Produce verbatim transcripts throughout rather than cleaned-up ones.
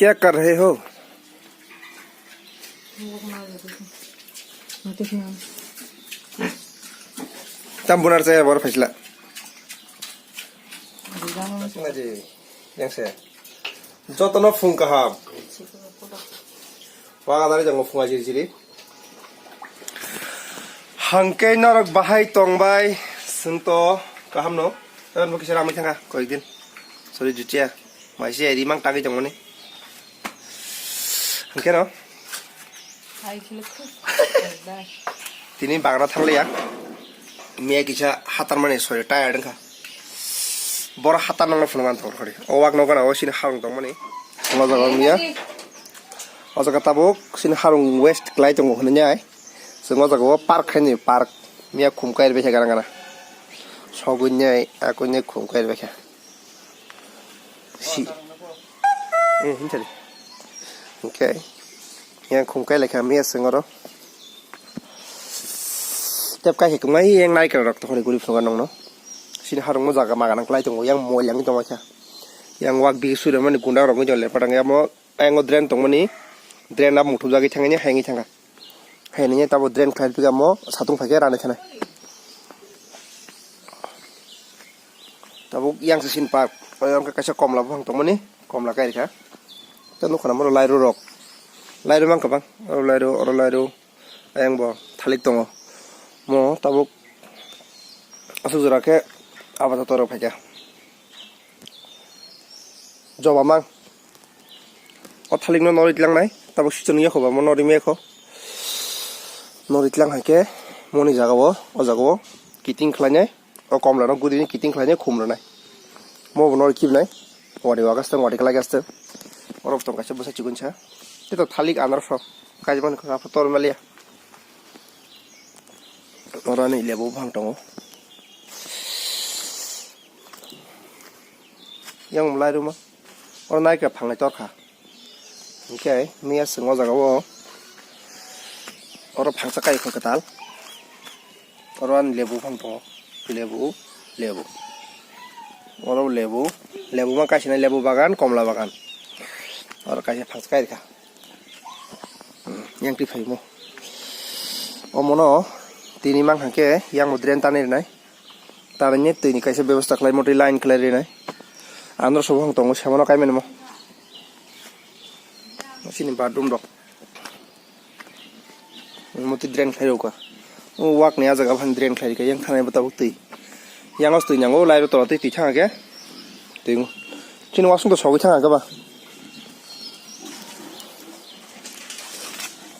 Kya kar rahe ho? Tam bunar chaya bor phaisla. Yang se. Jotono phung kaham. Waga dari jango phunga jiri jiri. Hangke norok bahai tongbai, sengto kaham no. Tei bo kisa ramai thangkha koyekdin. Sorry, jutia. Maisi eri mang tangwi tongmani. Hangke no. Hai khiluk. Tini bagra thangliya. Miya kisa hatar mani, sorry, tired wngkha. Boro hatar nangna phunukna tongkha khori. O wak nokgana o sini harung tongmani. O jaga miya. O jaga tabuk sini harung waste klai tongo hwnwi nai. Chwng o jaga o park khaini park. Miya khum kairwi khe gana gana. Sogwi nai, akwini khum kairwi khe. Si. Eh, hinchari. Okay. Yang khum kai lekha miya sengoro. Tep kai khum ngai yang nai kara rok to hori guri phunga nongno. Sini harung mo jaga maga nang klai tongo yang mo yang tongma kha. Yang wak bi sure mani gunda rok ngi jole padang ya mo yang o drain tongmani. Drain abo muthubjagwi thangani hayang thangkha. Hai nini tabuk drain khlai pika mo satung phaikhe rani thana. Tabuk yang se sin park. Oi, wngkha kaisa komla buphang tongmani, komla kairikha. Tei nukha na mo lairu rok. Lairu mang kwbang. Oro lairu, oro lairu. Ayang bo thalik tongo. Mo tabuk aswk jora khe abo joto rok phaikha. Joba mang. O thalikno norwi tlangnai, tabuk sichon wngya kho ba, mo norwi maya kho. Norwi tlang hai khe, moni jaga o, o jaga o kiting khlainai, o komla no gudini kiting khlainai, khum rwnai. Mo bo norwi kibnai, wadi wagaste, wadi klai gaste. Oro tong kaisa bwsa chikon sa. Tei to thalik anar pho, kaisa mani kha pho tor maliya. Oro ani lebu buphang tongo. Yang belai ruma. Oro naikha phangnai torkha. Hinkhe miya chwng o jaga o oro phangsa kai kho kwtal. Oro ani lebu phang tongo. Lebu, lebu. Oro lebu, lebu ma kaisa nai lebu bagan, komla bagan. Oro kaisa phangsa kai rikha. Hmm, yang twi phaimo. Omono tini mang hangke yang bo drain tanwi rwnai. Tarani twi ni kaisa bebostha khlai motwi line khlai rinai. Andro sobo hang tongo semano kai mani mo. Sini bathroom rok. Motwi drain khlai rokha. O wak ni a jaga phan drain khlai rikha yang thanai bo tabuk twi. Yang os twi nango lai ro tola twi twi thang khe. Twi. Chini wasung to sogwi thang khe ba.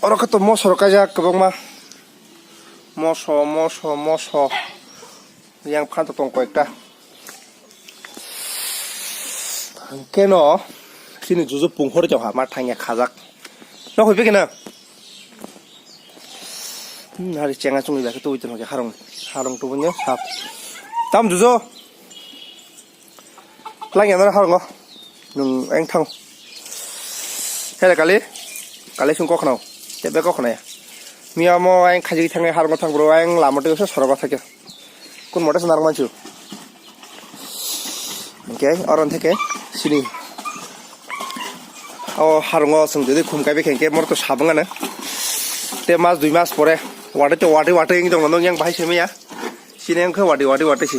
Oro khe to mosoro kaijak kwbangma. Moso, moso, moso. Yang phan to tong koyekta. Hangke no, chini juju pung hori tong ha, ma thangya khajak. No hoi pekena. Hmm, hari chenga chungwi bakhe tubui tong ha harong, harong tubui no sap. Tam juju. Lang ya nang harong. Nung eng thang. Hele kali, kali sung koknao. Tebe koknaya. Miya mo eng khaji thangya harong thang bro, eng lama twi se sorogo thakya. Kun mote se narwk manchu. Hinkhe oro hinkhe sini. O harungo chwng jodi khum kaibe khe hinkhe morok to sabwngano. Te mas dui mas pore watwi to watwi watwi wngwi tongo, nwng yang bahai se maya. Sini wngkhe watwi watwi watwi se.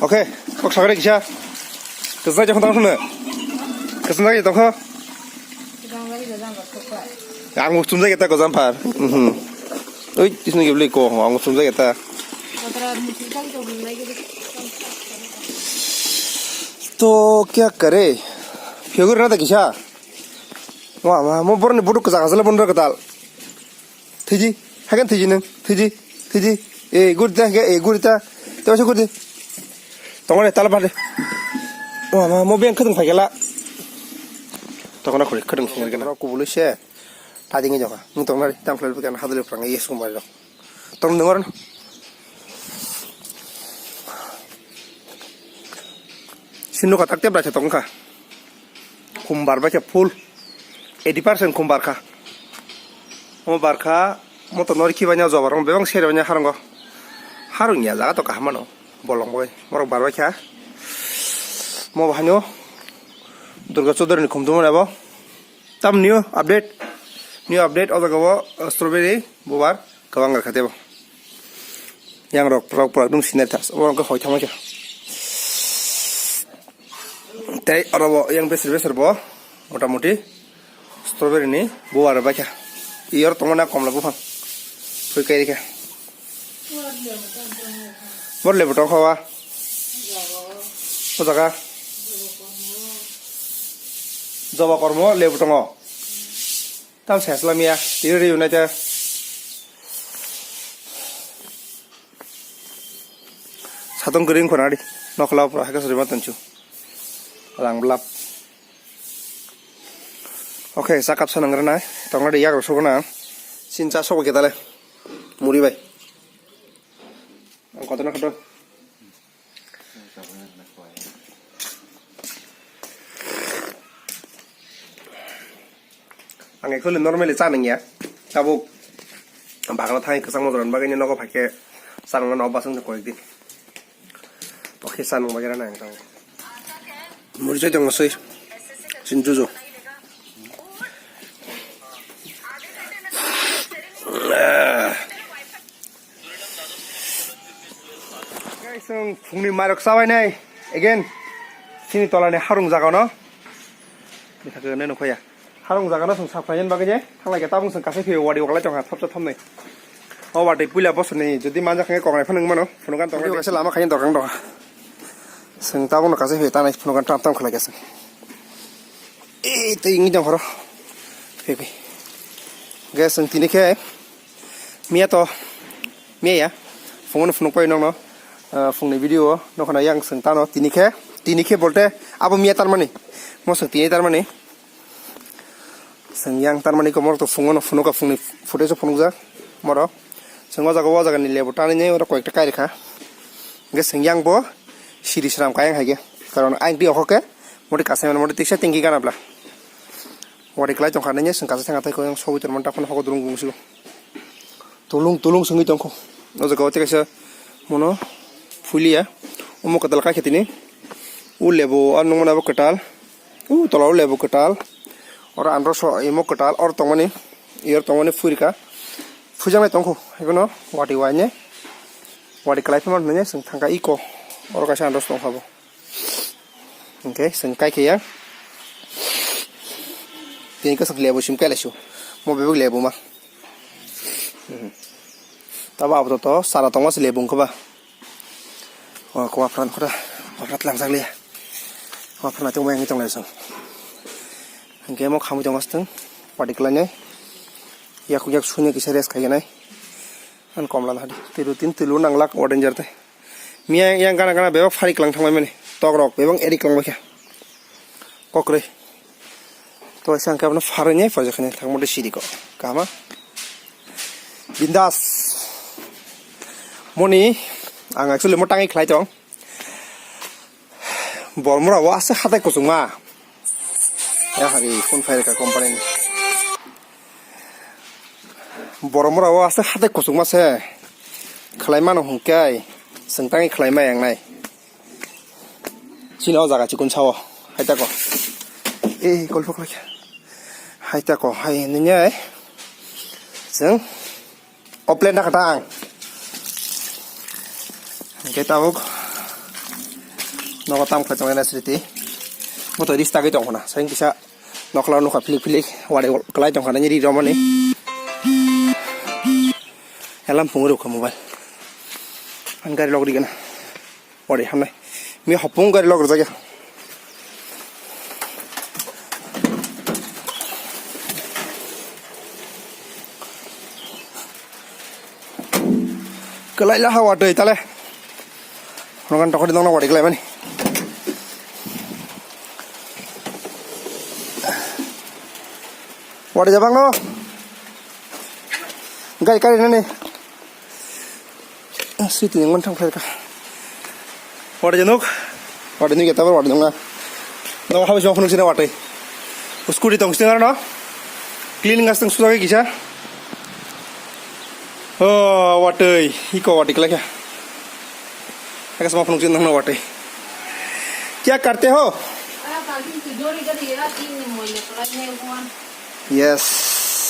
Okay, kok sakre kisa. Kwchwnai jokhon tongkha. Kwchwnai tongkha. Ang bo chumjak eta gojam phar. Mhm. Oi, tisno gibli ko, ang bo chumjak eta. To kya kare? Figur na ta kisa. Wa ma, mo borni buduk kwchak asle bonro kwtal. Thiji, hakan thiji nang, thiji, thiji. Eh, gurita, eh, gurita. Tawa gurita. Tongore tala pade. Wa ma, mo beng khadung phaikela. Tongona khuri khadung singar gana. Kubulu se. Tadi ngi joka. Ngi tongna ri tam khlai bukan hadle prang yes kumari rok. Tong dengor. Sinu katak te bra tongkha. Khum bar bai khe full eighty percent khum bar kha. Omo bar kha, moto nori khibaino jobar rok bebak seri baino harungo. Harung ya jaga to kaham mano. Bolong bai morok bar bai kha. Mo bahai no Durga Chaudhary ni khumthumani abo. Tam new update. New update o jaga o, uh, strawberry bubar kwbang rwkha tebo. Yang rok prok prok nung sinai thas. Abo hoi thangma khe. Tei oro bo yang besir besir bo mota moti strawberry ni bubar baikha. Iyor tongmani komla buphang. Thwi kai rikha. Bor lebu tong khawa. O jaga. Joba kormo lebu tongo. Tam sesla miya. Tiri ri unai te. Satong kering khona di. Nokla pura haka sori matan chu. Lang blap. Okay, sakap sanang rana. Tong di yak rosok na. Sin cha sok kita le. Muri bai. Ang kotor na kotor. Ang actually normally cha nangya. Tabuk bagla thang kwchangma jorani bagwi nogo phaikhe cha nangna obas wngkha koyekdin. Okhe cha nang bagwi rana ang tabuk. Muri chai tongo swi. Sin juju. Guys, ang phungni mairok chabainai again. Chini tolani harung jagano. Bwsakhe nai nukhoya. Harung jagano chwng sak phainani bagwi ne thanglai khe tabung chwng kasai phaiwi wadi oklai tongkha thopsa thopnwi. O wadi puila bosorni jodi manjak khe koknai phano wngmano. Phunukha tongkha kaisa lama khaina dorkar tongkha. Chwng tabungno kasai phaiwi tanai phunukha tam tam khlai khe chwng. Ei tei wngwi tongkha oro. Phai phai. Guys, chwng tini khe miya to miya ya. Phungo no phunuk pai nokno, ah, phungni video o nokho na yang chwng tano tini khe, tini khe bolte abo miya tarmani. Mo chwng tini tarmani. Chwng yang tarmani komor to phungo no phunukha phungni footage o phunukjak moro. Chwng o jaga o jagani lebu tanwi nai oro koyekta kai rikha. Hwnkhe chwng yang bo siri swnam kayang hai khe. Karon ayang twi okhokhe modi kasai mani modi tiksa tingki gana bla. Wari kwlai tongkha nini chwng kasai thangkha tei koyang sogwi tongmani takhwno hogo durung bungsi o. Tulung tulung swngwi tongkho. O jaga o tei kaisa mono phuliya. Omo kwtal kha khe tini. O lebu o nungmani abo kwtal. O tola o lebu kwtal. Oro andro so imo kwtal. Oro tongmani. Iyar tongmani phurikha. Phujaknai tongkho. Ibono wati waine. Wati kwlai phano nini chwng thangkha iko. Oro kaisa andro tongkha bo. Hwnkhe chwng kai khe ya. Tini kwchwng lebu sim kai laisu. Mo bebak lebu ma. Mhm. Tabo abo to sara tongo se lebu wngkha ba. O kwapran khora. Kwapra tlangjak liya. Kwapra tongma yang tong lai song. Hwnkhe mo khamwi tongo stwng. Padi kwlainai. Yak yak suni kisa rest khaiyanai. An komla na hadi. Tilu tin tilu nanglak order jarte. Miya yang gana gana bebak phari klang thangmani. Tok rok bebak eri klang baikha. Kokroi. To isa angke abono pharwi nai phajakha nai thangma de siri ko. Kama. Bindas. Moni ang actually mo tangi khlai tong. Bormora o ase hatai kuchungma. Ya hari phone phai ka company ni. Boromora o aswk hatai kuchukma se khlai mano hwnkhe chwng tangwi khlai ma yang nai. Chini o jaga chikon sao hai tako. Ei kolpo khlai kha. Hai tako hai hinwi nai chwng o plan da kha ta ang. Hwnkhe tabuk nogo tam khlai tongnai na sriti. Bo to ris tagwi tong khna. Saing kisa Nokla nokha philik philik wari kwlai tongkha nini ri romani. Alarm phungo rwkha mobile. Ang gari lok rigana. Wari hamnai. Mi hopung gari lok rwjakya. Kwlai la hawa twi tale. Nokan tokori dongna wadi kwlai mani. Wadi jabang no. Gai kari nani. Siti yang mantang khlai ka. Wadi januk. Wadi nuk ya tabar wadi dongna. No hawi jong phunuk sina wadi. Scooty tong sina no. Clean ngas tong suda kisa. Oh, watui, iko wati kelaka. Aka sama phunuk chin nang watui. Kya karte ho? अभी तो जोड़ी करी है, तीन दिन मोहल्ले तो लाइन में हुआ। Yes,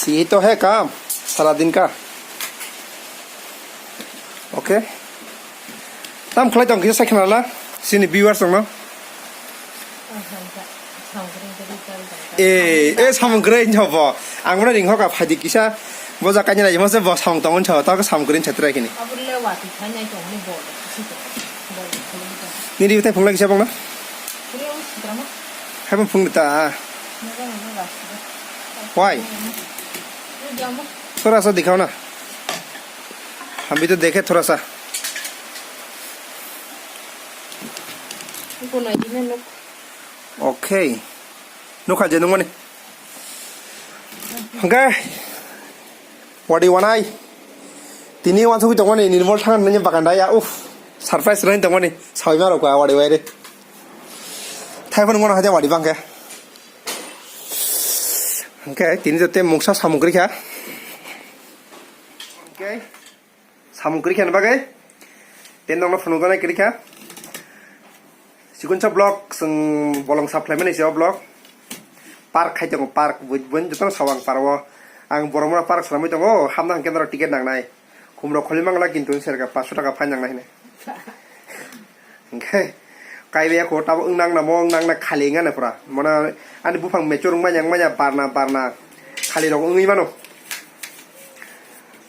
यही तो है काम सारा दिन का। Okay, tam khlai tong kisa sakhnala sini viewers tongno. E, e, samung kwrwi hinwi bo. Ang mano ring hoka phaidi kisa. Bo ja kainwi naijima se bo samung tong hinwi tho, ta samung kwrwi hinwi trai kini. Nini utai phunglai kisa bongna? Hai bo phungdi ta. Why? Thora sa dikhao na. Hum bhi to dekhe thora sa. Okay. Nukha je nungmani. Hwnkhe wadi wanai. Tini wansugwi tongmani Nirmol thang nini bagan daya. Uff. Surprise rwni tongmani. Sawi ma rokha wadi waire. Thaiphano ngono haja wadi bangkhe. Hwnkhe tini jote mungsa samung kwrwi kha. Hwnkhe samung kwrwi khani bagwi tei nokno phunukjaknai kwrwi kha. Chikonsa vlog chwng bolong sap khlaimani se o vlog. Park khai tongo, park, bui-, buini jotono sao ang park o. Ang borok mano park swnamwi tongo, hamna hwnkhe norok ticket nangnai. Khumrok kholi mangla kintu serga paanch sho taka fine nangnai hinwi. Hwnkhe kaibai ya kho tabuk wng nang namo, wng nang na khali wng nang pura. Mona ani buphang mechur wng manya, wng manya, barna, barna. Khali rok wngwi mano.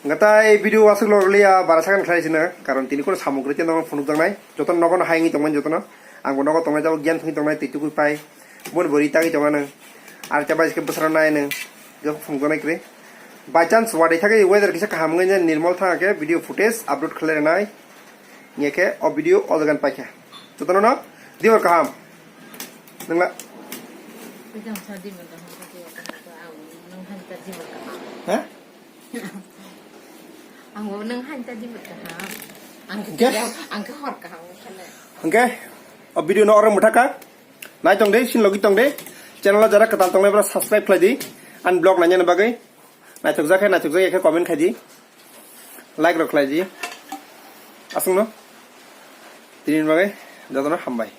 Ngatai video aswk log liya bara sakhan khlai sina, karon tini kono samung kwrwi tei nogo phunukjaknai. Jotono nogo no hai wngwi tongmani jotono. Ang bo nogo tongnai jabo giyan thangwi tongnai twi tukui pai. Boni bo ri tangwi tongo nang. Ar chabai se bwsarok nai nang. Jok phunukjaknai kwrwi. By chance wadai thagwi weather kisa kaham wngwi nai Nirmol thang khe video footage upload khlai rwnai. Nge khe o video o jagan paikha. Jotono no dibor kaham. Nangla. Pejam sa di mata hangka tu aku tu aku nang hanta di mata ha. Ha? Ang wo nang hanta di mata ha. Ang ke? Ang ke hor kaham kana. Hwnkhe o video no oro mwthaka. Nai tong de, sin logi tong de. Channel o jara kwtal tongnai bra subscribe khlai di. An vlog nanya na bagwi. Naithok jakhe, naithok jakya khe comment khai di. Like rok khlai di. Aswk no. Tini bagwi jotono hambai.